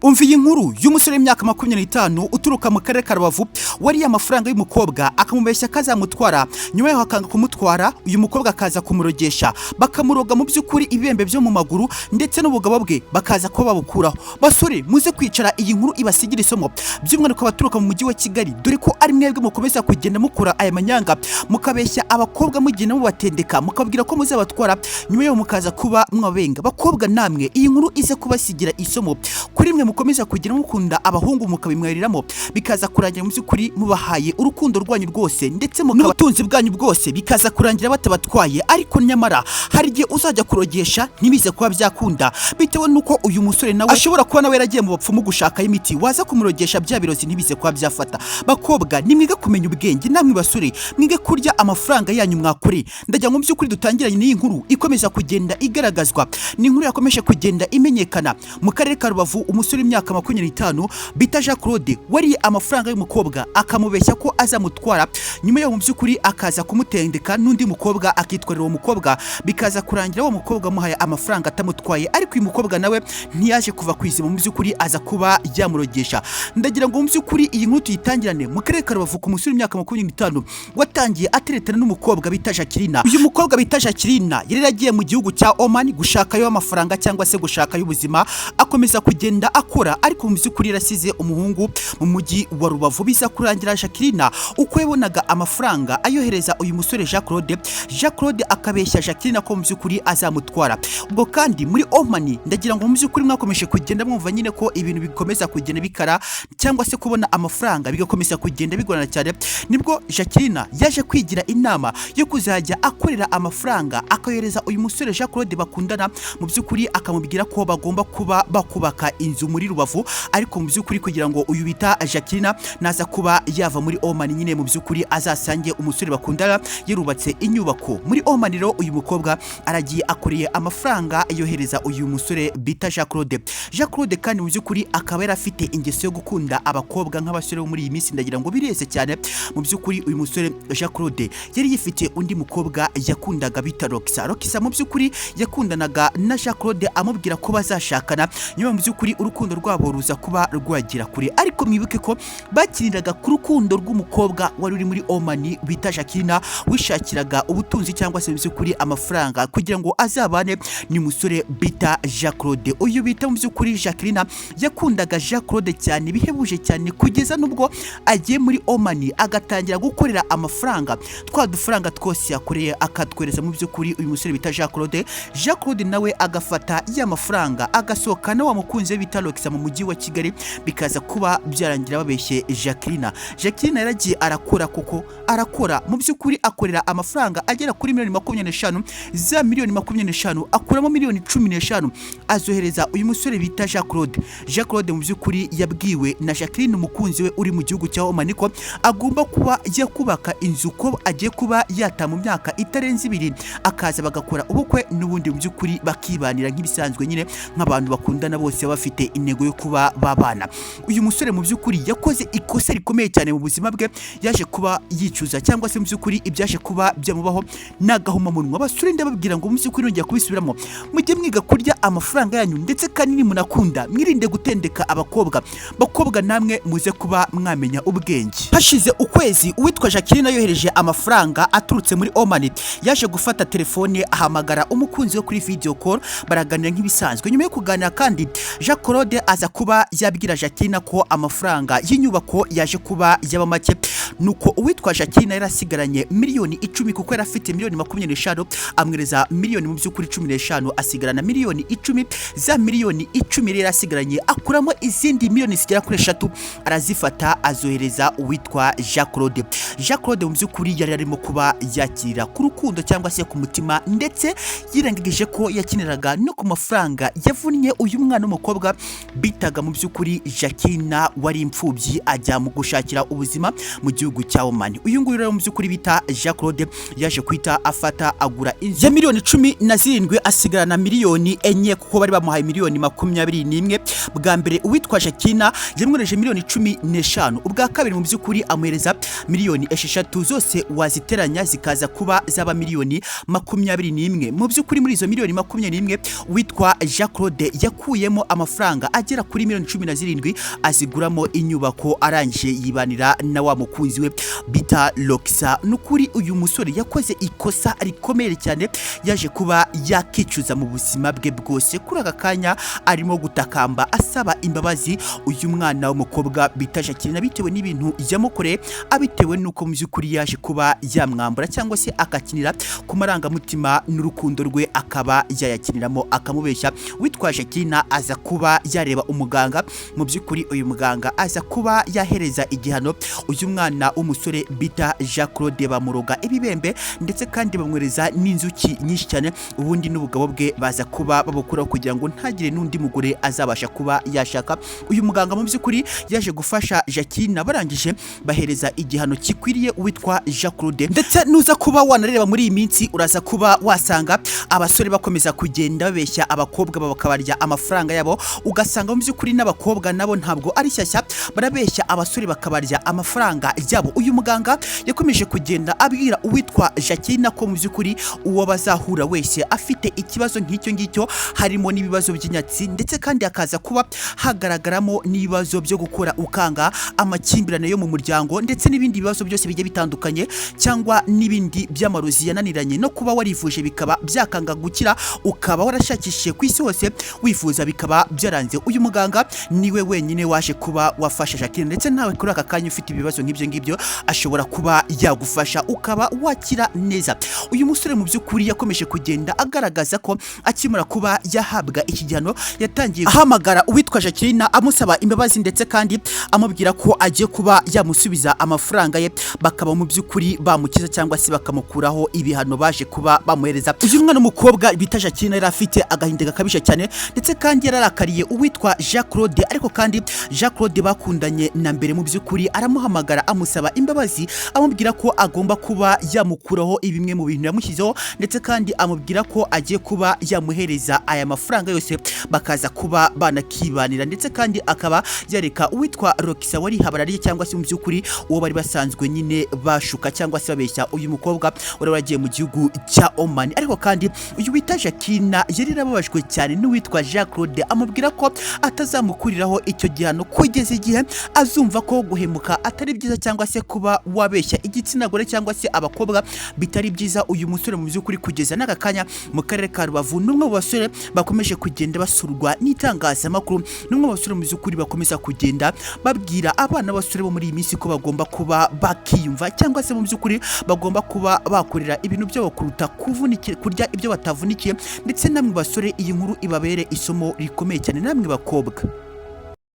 Umva iyi nkuru y'umusore w'imyaka 25 uturuka mu karere ka Rubavu, wariye amafaranga y'umukobwa akamubeshya ko azamutwara, nyuma yaho akanga kumutwara. Uyu mukobwa akaza kumurogesha, bakamuroga mu by'ukuri ibibembe byo mu maguru ndetse n'ubugabo bwe bakaza kuba babukuraho. Basore, muze kwicara iyi nkuru ibasigira isomo, by'umwihariko abaturuka mu mujyi wa Kigali, dore ko ari mwebwe mukomeza kugenda mukora aya manyanga, mukabeshya abakobwa, mugenda mubatendeka, mukababwira ko muzabatwara, nyuma yaho mukaza kuba mwabenga. Bakobwa namwe, iyi nkuru ize kubasigira isomo kuri mwe mukomeza kugira mukunda abahungu, mukabimweriramo, bikaza kurangira mu by'ukuri mubahaye urukundo rwanyu rwose ndetse n'ubutunzi bwanyu bwose, bikaza kurangira batabatwaye. Ariko nyamara hari igihe uzajya kurogesha ntibize kuba byakunda, bitewe n'uko uyu musore nawe ashobora kuba nawe yaragiye mu bapfumu gushakayo imiti, waza kumurogesha bya birozi ntibize kuba byafata. Bakobwa, nimwiga kumenya ubwenge, namwe basore mwige kurya amafaranga yanyu mwakoreye. Ndagira ngo mu by'ukuri dutangiranye n'iyi nkuru ikomeza kugenda igaragazwa. Ni inkuru yakomeje kugenda imenyekana mu karere ka Rubavu. Umusore w'imyaka 25 bita Jean Claude wariye amafaranga y'umukobwa akamubeshya ko azamutwara, nyuma yaho mu by'ukuri akaza kumutendeka n'undi mukobwa, akitwarira uwo mukobwa, bikaza kurangira uwo mukobwa amuhaye amafaranga atamutwaye. Ariko uyu mukobwa nawe ntiyaje kuva ku izima, mu by'ukuri aza kuba yamurogesha. Ndagira ngo mu by'ukuri iyi nkuru tuyitangirane mu karere ka Rubavu ku musore w'imyaka 25 watangiye ateretana n'umukobwa bita Jacqueline. Uyu mukobwa bita Jacqueline yari yaragiye mu gihugu cya Oman gushakayo amafaranga cyangwa se gushakayo ubuzima, akomeza kugenda akora, ariko mu by'ukuri yarasize umuhungu mu mujyi wa Rubavu. Biza kurangira Jacqueline uko yabonaga amafaranga ayohereza uyu musore Jean Claude, Jean Claude akabeshya Jacqueline ko mu by'ukuri azamutwara. Ubwo kandi muri Oman, ndagira ngo mu by'ukuri mwakomeje kugenda mwumva nyine ko ibintu bikomeza kugenda bikara, cyangwa se kubona amafaranga bigakomeza kugenda bigorana cyane. Nibwo Jacqueline yaje kwigira inama yo kuzajya akorera amafaranga akayohereza uyu musore Jean Claude bakundana, mu by'ukuri akamubwira ko bagomba kuba bakubaka inzu muri Rubavu. Ariko mu by'ukuri kugira ngo uyu bita Jacqueline naza kuba yava muri Oman nyine, mu by'ukuri azasange umusore bakundana yarubatse inyubako muri Oman. Rero uyu mukobwa aragiye akoreye amafaranga yohereza uyu musore bita Jean Claude. Jean Claude kandi mu by'ukuri akaba yari afite ingeso yo gukunda abakobwa nk'abasore bo muri iyi minsi, ndagira ngo bireze cyane. Mu by'ukuri uyu musore Jean Claude yari yifitiye undi mukobwa yakundaga bita Roxa. Roxa mu by'ukuri yakundanaga na Jean Claude, amubwira ko bazashakana. Nyuma mu by'ukuri urukundo rwabo ruza kuba rwagera kure, ariko mwibuke ko bakiniraga ku rukundo rw'umukobwa wari uri muri Oman bita Jacqueline, wishakiraga ubutunzi cyangwa se mu by'ukuri amafaranga kugira ngo azabane ni musore bita Jean Claude. Uyu bita mu by'ukuri Jacqueline yakundaga Jean Claude cyane bihebuje cyane, kugeza n'ubwo agiye muri Oman agatangira gukorera amafaranga, twa dufaranga twose yakoreye akatwereza mu by'ukuri uyu musore bita Jean Claude. Jean Claude nawe agafata ya mafaranga agasohokana wa mukunzi we bita Roxa mu mujyi wa Kigali, bikaza kuba byarangira babeshye Jacqueline. Jacqueline yaragiye arakora koko, arakora, mu by'ukuri akorera amafaranga agera kuri miliyoni 25. Za miliyoni 25 akuramo miliyoni 15 azohereza uyu musore bita Jean Claude. Jean Claude mu by'ukuri yabwiwe na Jacqueline umukunzi we uri mu gihugu cya Oman ko agomba kuba yakubaka inzu, ko agiye kuba yata mu myaka itarenze 2, akaza bagakora ubukwe, n'ubundi mu by'ukuri bakibanira nk'ibisanzwe nyine nk'abantu bakundana bose bafite intego yo kuba babana. Uyu musore mu by'ukuri yakoze ikosa rikomeye cyane mu buzima bwe, yaje kuba yicuza, cyangwa se mu by'ukuri ibyaje kuba byamubaho n'agahomamunwa. Abasore, ndababwira ngo mu by'ukuri nongera kubisubiramo, mujye mwiga kurya amafaranga yanyu, ndetse kandi nimunakunda mwirinde gutendeka abakobwa. Bakobwa namwe, muze kuba mwamenya ubwenge. Hashize ukwezi uwitwa Jacqueline yohereje amafaranga aturutse muri Oman, yaje gufata telefone ahamagara umukunzi we kuri video call, baraganira nk'ibisanzwe. Nyuma yo kuganira kandi, Jean Claude aza kuba yabwira Jacqueline ko amafaranga y'inyubako yaje kuba yaba make, nuko uwitwa Jacqueline yari asigaranye miliyoni 10, kuko yari afite miliyoni 25, amwereza miliyoni mu by'ukuri 15, asigarana miliyoni 10. Za miliyoni 10 rero asigaranye akuramo izindi miliyoni zigera kuri 3, arazifata azohereza uwitwa Jean Claude. Jean Claude mu by'ukuri yari arimo kuba yakirira ku rukundo cyangwa se ku mutima, ndetse yirengagije ko yakiniraga no ku mafaranga yavunnye uyu mwana w'umukobwa bitaga mu by'ukuri Jacqueline, wari imfubyi, ajya mu gushakira ubuzima mu gihugu gihugu cya Oman. Uyu nguyu rero mu by'ukuri bita Jean Claude yaje kwita afata agura inzu ya miliyoni 17, asigarana miliyoni 4, kuko bari bamuhaye miliyoni 21. Bwa mbere uwitwa Jacqueline yamwohereje miliyoni 15, ubwa kabiri mu by'ukuri amuhereza miliyoni 6, zose waziteranya zikaza kuba zaba miliyoni 21. Mu by'ukuri muri izo miliyoni 21, uwitwa Jean Claude yakuyemo amafaranga agera kuri miliyoni 17, aziguramo inyubako, arangije yibanira na wa mukunzi we bita Roxa. Nukuri uyu musore yakoze ikosa rikomeye cyane, yaje kuba yakicuza mu buzima bwe bwose. Kuri aka kanya arimo gutakamba asaba imbabazi uyu mwana w'umukobwa bita Jacqueline, bitewe n'ibintu yamukoreye, abitewe n'uko mu by'ukuri yaje kuba yamwambura cyangwa se akakinira ku marangamutima n'urukundo rwe, akaba yayakiniramo akamubeshya. Witwa Jacqueline aza kuba yareba umuganga. Mu by'ukuri uyu muganga aza kuba yahereza igihano uyu mwana w'umusore bita Jean Claude, bamuroga ibibembe ndetse kandi bamwereza n'inzuki nyinshi cyane, ubundi n'ubugabo bwe baza kuba babukuraho kugira ngo ntagire n'undi mugore azabasha kuba yashaka. Uyu muganga mu by'ukuri yaje gufasha Jacqueline, barangije bahereza igihano gikwiriye uwitwa Jean Claude. Ndetse nuza kuba wanareba muri iyi minsi, uraza kuba wasanga abasore bakomeza kugenda babeshya abakobwa bakabarya amafaranga yabo, ugasanga mu by'ukuri n'abakobwa nabo ntabwo ari shyashya, barabeshya abasore bakabarya amafaranga yabo. Uyu muganga yakomeje kugenda abwira uwitwa Jacqueline ko mu by'ukuri uwo bazahura wese afite ikibazo nk'icyo ngicyo, harimo n'ibibazo by'inyatsi, ndetse kandi hakaza kuba hagaragaramo n'ibibazo byo gukora ukanga, amakimbirane yo mu muryango, ndetse n'ibindi bibazo byose bigiye bitandukanye, cyangwa n'ibindi by'amarozi yananiranye, no kuba warivuje bikaba byakanga gukira, ukaba warashakishije ku isi hose wifuza bikaba byaranze. Uyu muganga niwe wenyine waje kuba wafasha Jacqueline, ndetse nawe kuri aka kanya ufite ibibazo nk'ibyo ngibyo ashobora kuba yagufasha ukaba wakira neza. Uyu musore mu by'ukuri yakomeje kugenda agaragaza ko akimara kuba yahabwa iki gihano yatangiye ahamagara uwitwa Jacqueline amusaba imbabazi, ndetse kandi amubwira ko agiye kuba yamusubiza amafaranga ye, bakaba mu by'ukuri bamukiza cyangwa se bakamukuraho ibihano baje kuba bamuhereza. Uyu mwana w'umukobwa bita Jacqueline yari afite agahinda gakabije cyane, ndetse kandi yararakariye uwitwa Jean Claude. Ariko kandi Jean Claude bakundanye na mbere, mu by'ukuri aramuhamagara amusaba imbabazi, amubwira ko agomba kuba yamukuraho bimwe mu bintu yamushyizeho, ndetse kandi amubwira ko agiye kuba yamuhereza aya mafaranga yose bakaza kuba banakibanira, ndetse kandi akaba yareka uwitwa Roxa wari habarariye, cyangwa se mu by'ukuri uwo bari basanzwe nyine bashuka cyangwa se babeshya uyu mukobwa wari waragiye mu gihugu cya Oman. Ariko kandi uyu wita Jacqueline yari yarababajwe cyane n'uwitwa Jean Claude, amubwira ko atazamukuriraho icyo gihano kugeza igihe azumva ko guhemuka atari byiza, cyangwa se kuba wabeshya igitsina gore cyangwa se abakobwa bitari byiza. Uyu musore mu by'ukuri kugeza n'aka kanya mu karere ka Rubavu n'umwe mu basore bakomeje kugenda basurwa n'itangazamakuru, n'umwe mu basore mu by'ukuri bakomeza kugenda babwira abana b'abasore bo muri iyi minsi ko bagomba kuba bakiyumva, cyangwa se mu by'ukuri bagomba kuba bakorera ibintu byabo kuruta kurya ibyo batavunikiye. Ndetse namwe basore iyi nkuru ibabere isomo rikomeye cyane, namwe bakobwa.